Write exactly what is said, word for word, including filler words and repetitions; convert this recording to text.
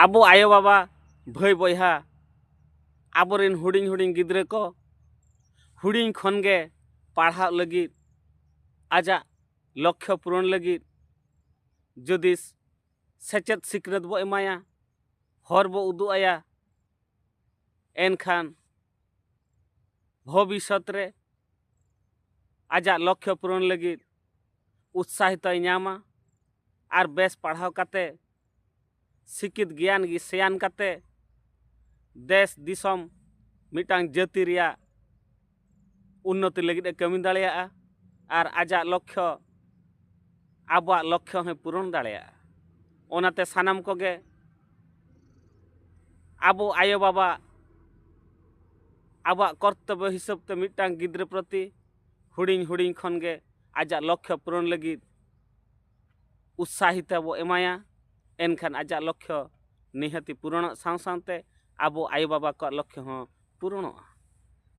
ᱟᱵᱚ ᱟᱭᱳᱼᱵᱟᱵᱟ, ᱵᱷᱟᱹᱭ ᱵᱚᱭᱦᱟ, ᱟᱵᱚᱨᱮᱱ ᱦᱩᱰᱤᱧ ᱦᱩᱰᱤᱧ ᱜᱤᱫᱽᱨᱟᱹ ᱠᱚ ᱦᱩᱰᱤᱧ ᱠᱷᱚᱱ ᱜᱮ ᱯᱟᱲᱦᱟᱜ ᱞᱟᱹᱜᱤᱫ, ᱟᱡᱟᱜ ᱞᱚᱠᱠᱷᱚ ᱯᱩᱨᱚᱱ ᱞᱟᱹᱜᱤᱫ ᱡᱩᱫᱤ ᱥᱮᱪᱮᱫ ᱥᱤᱠᱷᱱᱟᱹᱛ ᱵᱚ ᱮᱢᱟᱭᱟ, ᱦᱚᱨ ᱵᱚ ᱩᱫᱩᱜ ᱟᱭᱟ, ᱮᱱᱠᱷᱟᱱ ᱵᱷᱚᱵᱤᱥᱥᱚᱛ ᱨᱮ ᱟᱡᱟᱜ ᱞᱚᱠᱠᱷᱚ ᱯᱩᱨᱚᱱ ᱞᱟᱹᱜᱤᱫ ᱩᱛᱥᱟᱦᱤᱛᱚᱭ ᱧᱟᱢᱟ ᱟᱨ ᱵᱮᱥ ᱯᱟᱲᱦᱟᱣ ᱠᱟᱛᱮ, ᱥᱤᱠᱷᱤᱛ ᱜᱮᱭᱟᱱ ᱜᱮ ᱥᱮᱭᱟᱱ ᱠᱟᱛᱮ ᱫᱮᱥ ᱫᱤᱥᱚᱢ ᱢᱤᱫᱴᱟᱝ ᱡᱟᱹᱛᱤ ᱨᱮᱭᱟᱜ ᱩᱱᱱᱚᱛᱤ ᱞᱟᱹᱜᱤᱫ ᱮ ᱠᱟᱹᱢᱤ ᱫᱟᱲᱮᱭᱟᱜᱼᱟ ᱟᱨ ᱟᱡᱟᱜ ᱞᱚᱠᱠᱷᱚ ᱟᱵᱚᱣᱟᱜ ᱞᱚᱠᱠᱷᱚ ᱦᱚᱸᱭ ᱯᱩᱨᱚᱱ ᱫᱟᱲᱮᱭᱟᱜᱼᱟ᱾ ᱚᱱᱟᱛᱮ ᱥᱟᱱᱟᱢ ᱠᱚᱜᱮ ᱟᱵᱚ ᱟᱭᱳᱼᱵᱟᱵᱟ ᱟᱵᱚᱣᱟᱜ ᱠᱚᱨᱛᱚᱵᱵᱚ ᱦᱤᱥᱟᱹᱵ ᱛᱮ ᱢᱤᱫᱴᱟᱝ ᱜᱤᱫᱽᱨᱟᱹ ᱯᱨᱚᱛᱤ ᱦᱩᱰᱤᱧ ᱦᱩᱰᱤᱧ ᱠᱷᱚᱱ ᱜᱮ ᱟᱡᱟᱜ ᱞᱚᱠᱠᱷᱚ ᱯᱩᱨᱚᱱ ᱞᱟᱹᱜᱤᱫ ᱩᱛᱥᱟᱦᱤᱛᱟ ᱵᱚ ᱮᱢᱟᱭᱟ, ᱮᱱᱠᱷᱟᱱ ᱟᱡᱟᱜ ᱞᱚᱠᱠᱷᱚ ᱱᱤᱦᱟᱹᱛᱤ ᱯᱩᱨᱚᱱᱚᱜ ᱥᱟᱶ ᱥᱟᱶᱛᱮ ᱟᱵᱚ ᱟᱭᱳᱼᱵᱟᱵᱟ ᱠᱚᱣᱟᱜ ᱞᱚᱠᱠᱷᱚ ᱦᱚᱸ ᱯᱩᱨᱚᱱᱚᱜᱼᱟ᱾